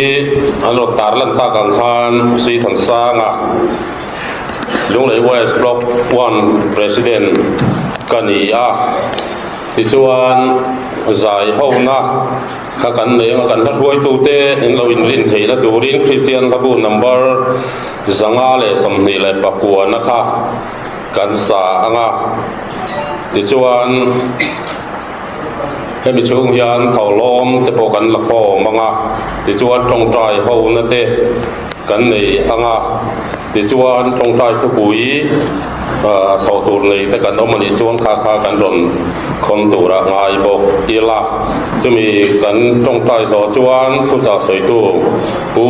An rawn tarlan tak ang khan Sithansanga Lunglei West Block One President ka ni a, tichuan zai hona kha kan nei anga kan hla hruaitute in lo inrin theihna turin Kristian hlabu number 529 na kha kan sa anga, tichuan Hemi chhung hian tholawm te pawh kan la khawm ang a, tichuan tawngtai hona te kan nei ang a, tichuan tawngtai thupui thawh tur nei te kan awm a nih chuan kha kha kan rawn khawn tur a ngai bawk ila. Chumi kan tawngtai zawh chuan thuchah sawitu Pu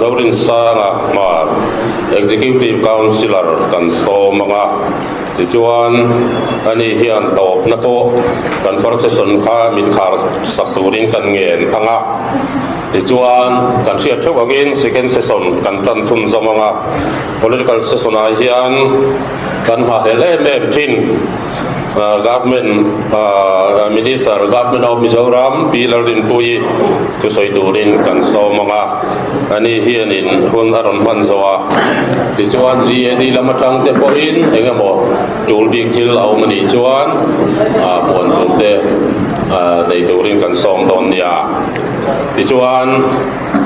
Zorinsanga Hmar, Executive Councillor kan sawm ang a. Tichuan, ani hian tawpna pawh kan procession kha min khar sak turin kan ngen ang a. Tichuan, kan hriat theuh angin second session kan tan chhunzawm ang a. Political session ah hian kan nghahhlelh em em thin. Government Minister, Government of Mizoram, Pi Lalrinpuii thusawi turin kan sawm ang a. Ani hianin hun a rawn hman zawh a, tichuan GAD lam atang te pawhin eng emaw tul bik thil a awm a nih chuan puan tur te nei turin kan sawm dawn nia. Tichuan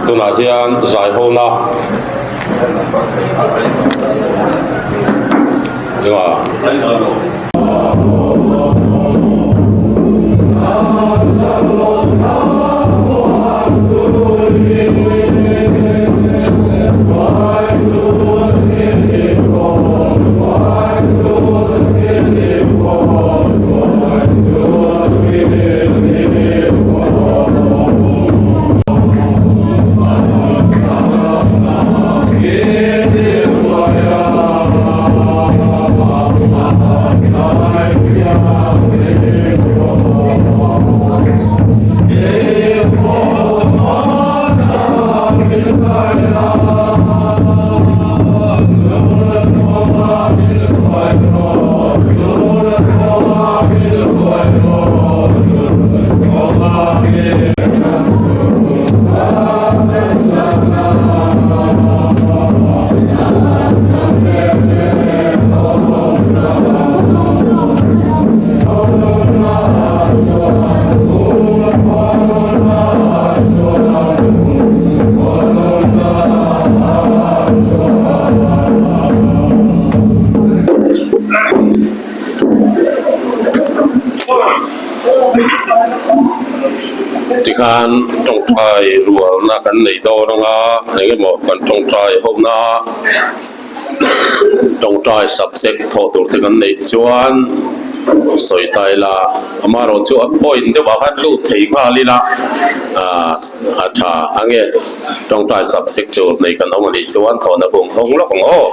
tunah hian zaihona Engah? Tikhan tawngtai rualna kan nei dawn anga engemaw kan tawngtai hona tawngtai subject thawh tur te kan neih chuan sawi ta ila amaherawh chu a point deuh ah khan lut thei nghal ila ah a tha ange tawngtai subject tur nei kan awm anih chuan thawhna bung hawng lawk ang aw.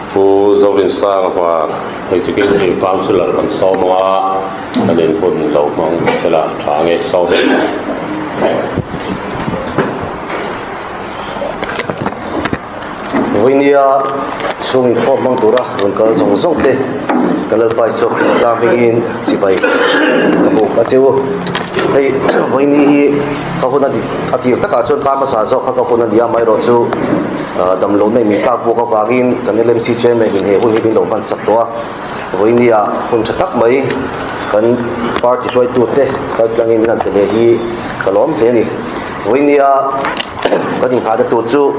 Pu Zorinsanga hmar Executive Councillor kan sawm ang a, kan inhun lo hmang sela tha nge sawm e. Vawinia chhung inkhawm hmang tura rawn kal zawng zawng te ka Lalpa Isua Krista hmingin chibai ka buk a che u. Hei vawiini hi ka hun a a tir takah chuan kar hmasa zawk kha ka hun a ni a, amaherawhchu damlo nei min tlak bawk avangin kan LMC Chairman in he hun hi min lo hman sak tawh a. Vawinia hun tha tak mai kan party hruaitute kaltlangin min han pe leh hi ka lawm hle a ni. Vawinia kan inghahna tur chu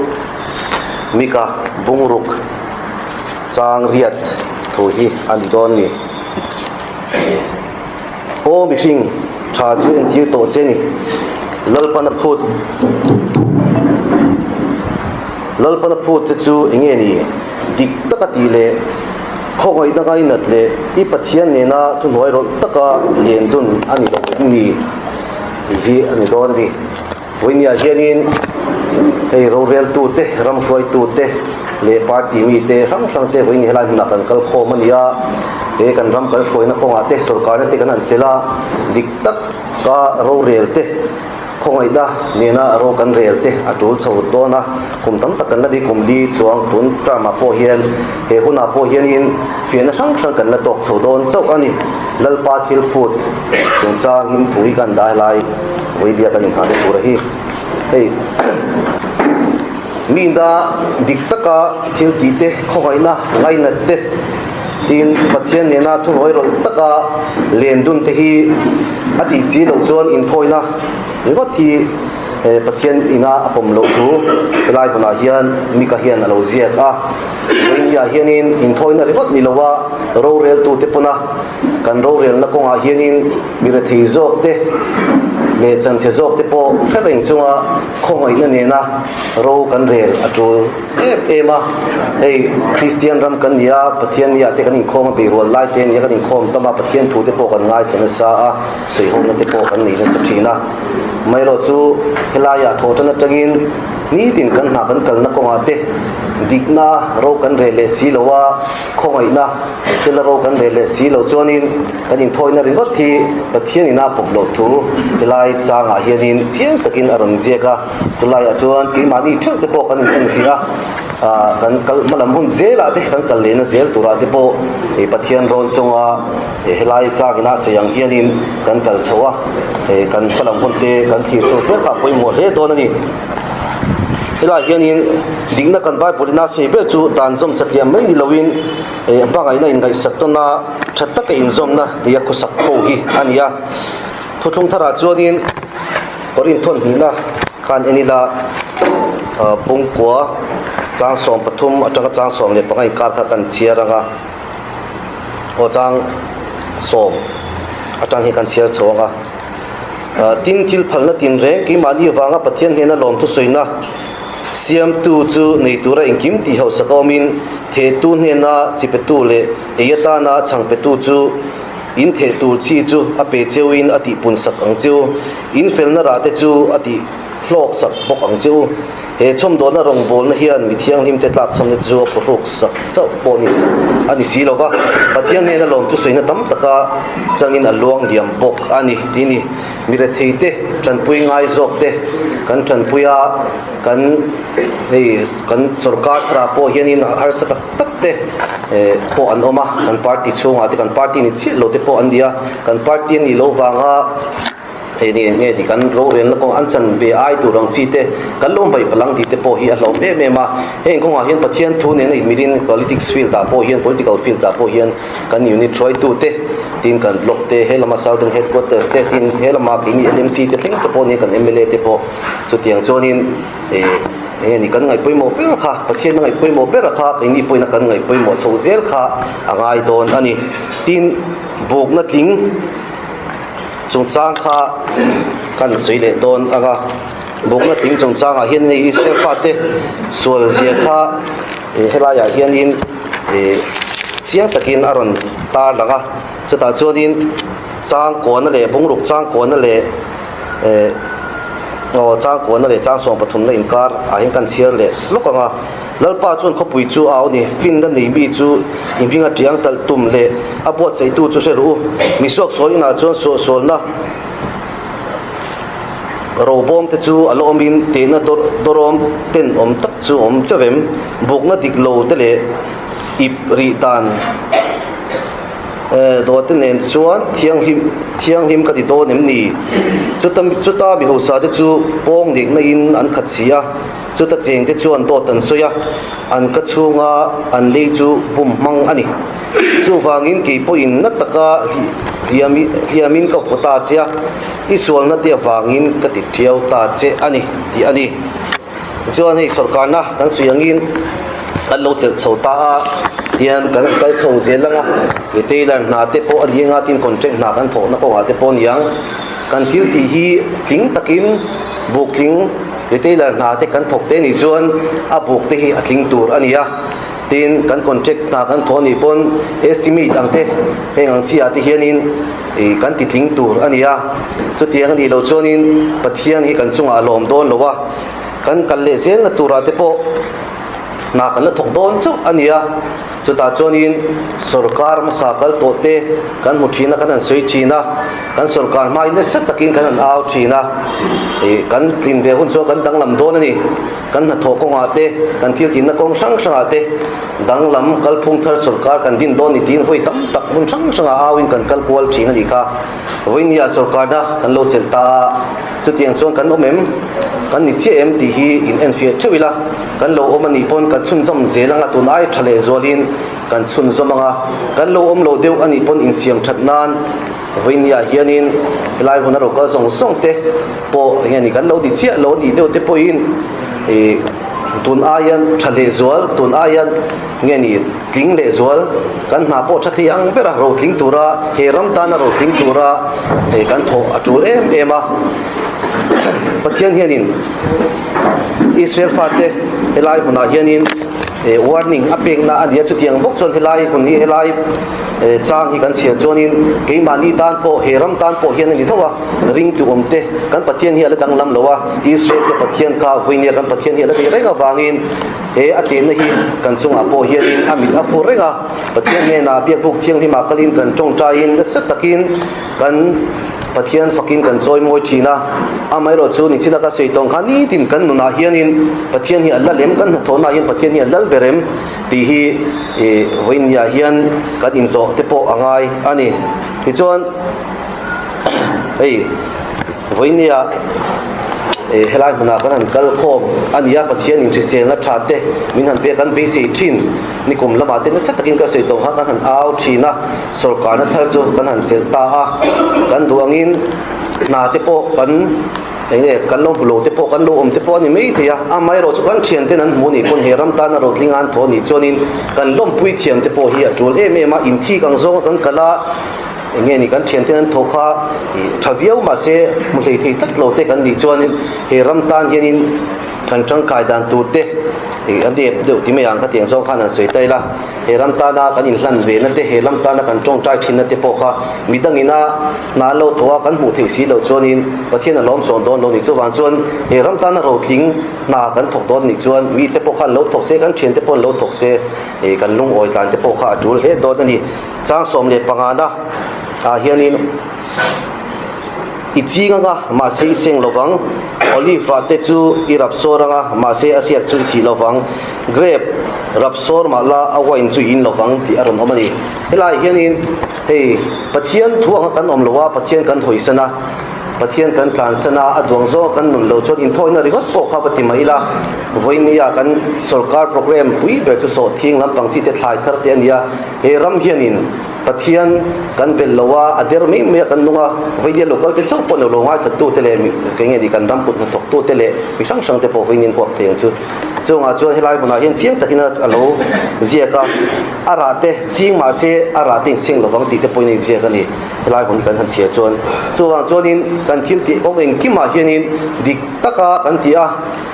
Mika bungruk chang riat thu hi a ni dawn ni. Aw mihring tha chu entir tawh che ni. Lalpana phut Lalpana phut che chu enge ni? Dik taka tih leh. Khawngaihna ngainat leh i Pathian nena thuhnuai rawlh taka len dun a ni lo em ni? Tih hi a ni dawn a ni. Vawinia hianin hei roreltute, ramhruaitute leh party mite hrang hrangte vawiin helai hmunah kan kal khawm a ni a. He kan ram kan hruaina kawngah te sorkarna te kan han chelh a, dik taka rorel te, Khawngaihna nena ro kan rel te a tul chho dawn a, kum tam tak kan la ni kum li chuang tun term ah pawh hian he hunah pawh hianin fiahna hrang hrang kan la tawk chho dawn chauh a ni. Lalpa thil phut chungchangin thu hi kan dai lai vawi bia kan inhah te tur a hi. Hei mina dik taka thil tih te khawngaihna ngainat te tin Pathian nena thuhnuai rawlh taka len dun te hi a tih si loh chuan inthawina ringawt hi Pathian ina a pawm loh thu helai hmunah hian Mika hian a lo ziak a. Vawinia hianin inthawina ringawt ni loa roreltute pawna kan rorelna kawngah hianin mi rethei zawk te leh chanchhe zawk te pawh hre reng chunga khawngaihna nena ro kan rel a tul em em a. Hei Kristian ram kan ni a, Pathian ni ah te kan inkhawm a, beirual lai te nia kan inkhawm tam a, Pathian thu te pawh kan ngaithla nasa a, sawihawmna te pawh kan nei nasa thin a. Amaherawh chu helaiah thawhtan atangin nitin kan hna kan kalna kawngah te dikna ro kan rel leh si lo a, khawngaihna thila ro kan rel leh si lo chuanin kan inthawina ringawt hi Pathian ina pawp loh thu helai changah hianin chiang takin a rawn ziak a. Chulaiah chuan keimahni theuh te pawh kan inenfiah a, kan kal hmalam hun zelah te kan kal lehna zel turah te pawh Pathian rawn chunga helai changin a sawi ang hianin kan kal chho a, kan hmalam hun te kan thlir chho zel kha a pawimawh hle dawn a ni. Helaiah hianin dikna kan Bible ina sawi ber chu dan zawm satliah mai ni loin hmangaihna inngaihsak tawna tha taka inzawmna tia khawsak ho hi a ni a. Thuthlung tharah chuanin Korin thawn hnihna khan en ila pungkua chang 13 atanga chang 15 inkar kha kan chhiar ang a, aw chang 10 atang hi kan chhiar chho ang a. Tin thil phalna tinreng keimahni avanga Pathian hnena lawmthu sawina siamtu chu nei tura engkim tih hausak a awmin thehtu hnena chi petu leh ei atana chhang petu chu In theh tur chi chu a pe cheuin a tihpun sak ang che u, in felna rah te chu a tih hlawk sak bawk ang che u. He chhawmdawlna rawngbawlna hian mi thianghlim te tlakchhamna te chu a phuhruk sak chauh pawh ni a ni si lo va, Pathian hnena lawmthu sawina tam taka changin a luang liam bawk a ni tih ni. Mi rethei te tanpui ngai zawk te kan tanpui a, kan hei kan sorkar tharah pawh hianin harsa tak tak te pawh an awm a, kan party chhungah te kan party ni chiah lo te pawh an ni a, kan party a nih loh vanga hei ni nge ni kan rorelna kawng an chan ve ai tur ang chi te kan lo hmaih palang tih te pawh hi a hlauhawm em em a, heng kawngah hian Pathian thu nena inmilin politics field ah pawh hian political field ah pawh hian kan unit hruaitu te tin kan block te he lama southern headquarters te tin he lama keini L_M_C te thleng te pawh nia kan M_L_A te pawh chutiang chuanin ih. Enge ni kan ngaih pawimawh ber kha, Pathian a ngaih pawimawh ber kha keini pawhin a kan ngaih pawimawh chho zel kha a ngai dawn a ni. Tin, bukna tling chungchang kha kan sawi leh dawn ang a, bukna tling chungchangah hian hei Israel fate sual zia kha helaiah hianin ih chiang takin a rawn tar lang a, chutah chuanin changkuana leh bungruk changkuana leh Eh aw chang kuahna leh chang 13 na inkar ah hian kan chhiar leh lawk ang a, Lalpa chuan khawpui chu a au ni, finna nei mi chu i hminga tiang talh tum leh a buatsaihtu chu hre rawh u, mi suaksual inah chuan suahsualna robawm te chu a la awmin tehna dawrawm tenawm tak chu a awm chauh em, bukna dik lo te leh ip rih dan. Dawte nen chuan thianghlim thianghlim ka ti dawn em ni? Chuta chuta mi hausa te chu pawng nekna in an khat si a, chuta cheng te chuan dawt an sawi a, an ka chhunga an lei chu bum hmang a ni. Chuvangin kei pawhin na taka hliam hliamin ka vaw ta che a, i sualna te avangin ka ti thiau ta che a ni tih a ni. Tichuan hei sorkarna kan sawi angin kan lo chelh chho ta a, tihian kan kal chho zel ang a, retailer hna te pawh a ni anga tin contract hna kan thawhna kawngah te pawh a ni ang. Kan thil tih hi tling takin buk tling retailer hna te kan thawk te nih chuan a buk te hi a tling tur a ni a. Tin, kan contract hna kan thawh anih pawn estimate ang te heng ang chi ah te hianin ih kan ti tling tur a ni a. Chutiang anih loh chuanin Pathian hi kan chungah a lawm dawn lo a, kan kal leh zelna turah te pawh hna kan la thawk dawn chauh a ni a. Chutah chuanin sorkar hmasa kal tawh te kan hmu thin a, kan han sawi thin a, kan sorkar hmain nasa takin kan han au thin a, ih kan tlin ve hun chuan kan danglam dawn a ni. Kan hnathawh kawngah te, kan thil tinna kawng hrang hrangah te danglam kalphung thar sorkar kan din dawn ni tiin vawi tam tak hmun hrang hrangah auin kan kal kual thin a nih kha. Vawinia sorkarna kan lo chelh ta a, chutiang chuan kan awm em? Kan ni chiah em tih hi in enfiah theuh ila, kan lo awm a nih pawn kan chhunzawm zel anga tun ai tha leh zualin kan chhunzawm anga, kan lo awm lo deuh a nih pawn insiam that nan vawinia hianin helai hmun a ro kal zawng zawng te pawh eng nge ni kan lo ti chiah lo a nih deuh te pawhin ih tun aian tha leh zual tun aian nge ni tling leh zual kan hna pawh tha thei ang ber a ro tling tura he ram tana ro tling tura ih kan thawh a tul em em a Pathian hianin Israel fate helai hmunah hianin ih warning a pekna a ni a chutiang bawk chuan helai hmun hi helai chang hi kan chhiar chuanin keimahni tan pawh he ram tan pawh hian a ni tho a. Ringtu awmte, kan Pathian hi a la danglam lo a, Israel te Pathian kha vawinia kan Pathian hi a la tih reng avangin he a tlenna hi kan chungah pawh hianin a mit a fur reng a, Pathian hnenah biakbuk thianghlimah kalin kan tawngtaiin nasa takin kan Pathian fakin kan chawi mawi thin a, amaherawhchu nichina ka sawi tawng kha nitin kan nunah hianin Pathian hi a lal em, kan hnathawhnaah hian Pathian hi a lal ber em tih hi vawinia hian kan inzawh te pawh a ngai a ni. Tichuan. Hei vawinia eh helai hmunah kan han kal khawm a ni a, Pathian in hriselna tha te min han pek an beisei thin nikum lamah te nasa takin ka sawi tawh kha kan han au thin a, sorkarna thar chu kan han chelh ta a, kan duh angin hna te pawh kan eng nge kan lo hmu lo te pawh kan lo awm te pawh a ni mai thei a, amaherawh chu kan thian ten an hmu a nih pawn he ram tana rotlinga an thaw a nih chuanin kan lawmpui thiam te pawh hi a tul em em a, inthik ang zawnga kan kal a. Eng nge ni kan thiante an thawh kha ih tha viau mahse hmu hlei thei tlat lo te kan nih chuanin he ram tan hianin kan tangkai dan tur te ih a nep deuh ti mai ang ka tiang zawng khan han sawi ta ila he ram tana kan inhlan ve na te he ram tana kan tawngtai thin na te pawh kha midangina hna an lo thawh a kan hmuh theih si loh chuanin Pathian a lawm chawn dawn lo nih chuvang chuan he ram tana rotling hna kan thawk dawn nih chuan mite pawh khan lo thawk se kan thiante pawh an lo thawk se ih kan lungawi tlan te pawh kha a tul hle dawn a ni. Chang 15 na ah hianin i ching anga mahse i seng lovang, olive ah te chu i rap sawr anga mahse a hriak chu i thih lovang, grape rap sawr mah la a wine chu i in lovang tih a rawn awm a ni. Helai hianin hei Pathian thu anga kan awm lo a, Pathian kan hawisan a, Pathian kan tlansan a, a duang zawng a kan nun lo chuan inthawina ringawt pawh kha va ti mai ila, vawinia kan sorkar program pui ber chu sawhthing lampang chi te thlai thar te a ni a, He ram hianin Pathian kan belh lo a, a der mai mai a kan nung a, vawinia local te chauh pawh ni lo ngaithlattu te leh kei nge ni kan ram kut hnathawktu te leh mi hrang hrang te pawh vawiin huap thei ang chu. Chungah chuan helai hmunah hian chiang takin a lo ziak a, a rah te ching mah se a rah te inseng lovang tih te pawhin a inziak a ni helai hmun hi kan han chhiar chuan. Chuvang chuanin kan thil tih kawng engkimah hianin dik taka kan ti a.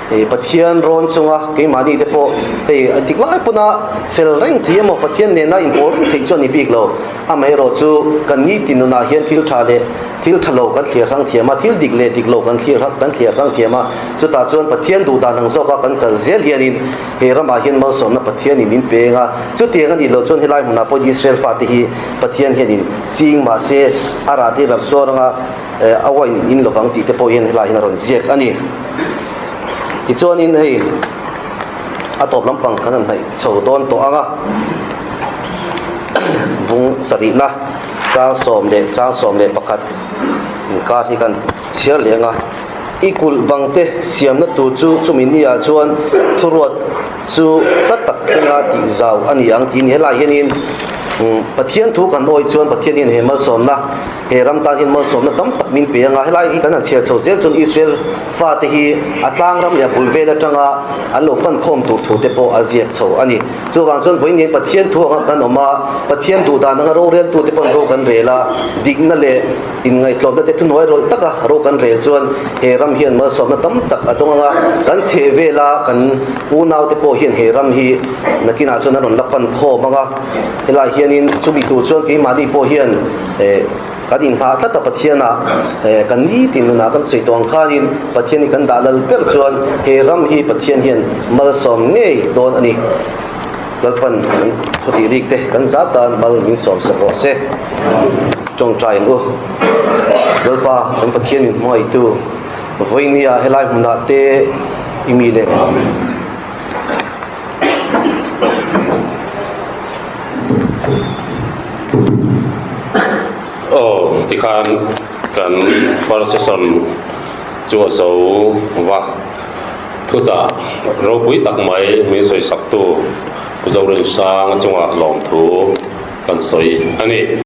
Ih Pathian rawn chunga keimahni te pawh hei a dik lai pawna fel reng thei emaw Pathian nena inpawl reng theih chu a ni bik lo. Amaherawh chu kan nitin nunah hian thil tha leh thil tha lo kan thlir hrang thiam a, thil dik leh dik lo kan thlir kan thlir hrang thiam a, chutah chuan Pathian duh dan ang zawka kan kal zel hianin he ramah hian malsawmna Pathianin min peng a, chutiang a nih loh chuan helai hmunah pawh Israel fate hi Pathian hianin ching mahse a rah te lam suar anga a wine in in lovang tih te pawh hian helai hian a rawn ziak a ni. Tichuanin hei a tawp lampang kan han hnaih chho dawn tawh ang a, bung sarihna chang 10 leh chang 11 inkar hi kan chhiar leh ang a, i kulh bang te siamna tur chu chumi ni ah chuan thuruat chu hla tak thlenga tih zau a ni ang tih a ni. Helai hianin. Pathian thu kan awi chuan Pathian hian he malsawmna, he ram tan hian malsawmna tam tak min pe anga helai hi kan han chhiar chho zel chuan Israel fate hi a tlang ram leh a bul vel atanga an lo pan khawm tur thu te pawh a ziak chho a ni. Chuvang chuan vawiin hian Pathian thu anga kan awm a, Pathian duh dan anga roreltute pawn ro kan rel a, dikna leh inngaihtlawmna te thuhnuai rawlh taka ro kan rel chuan he ram hian malsawmna tam tak a dawng anga kan chheh vela kan unaute pawh hian he ram hi nakinah chuan an rawn la pan khawm anga helai hianin chumi tur chuan keimahni pawh hian eh kan inghah tlat a Pathianah eh kan nitin nunah kan sawi tawh ang khanin Pathian hi kan dah lal ber chuan he ram hi Pathian hian malsawm ngei dawn a ni. Lalpan kan thutih rik te kan zat tan mal min sawm sak rawh se. Tawngtai ang u. Lalpa kan Pathian min hmangaihtu vawinia helai hmunah te i mi leh. Aw tikhan kan first session chu a zo va. Thuchah ropui tak mai min sawisaktu Pu Zorin Sang chungah lawmthu kan sawi a ni.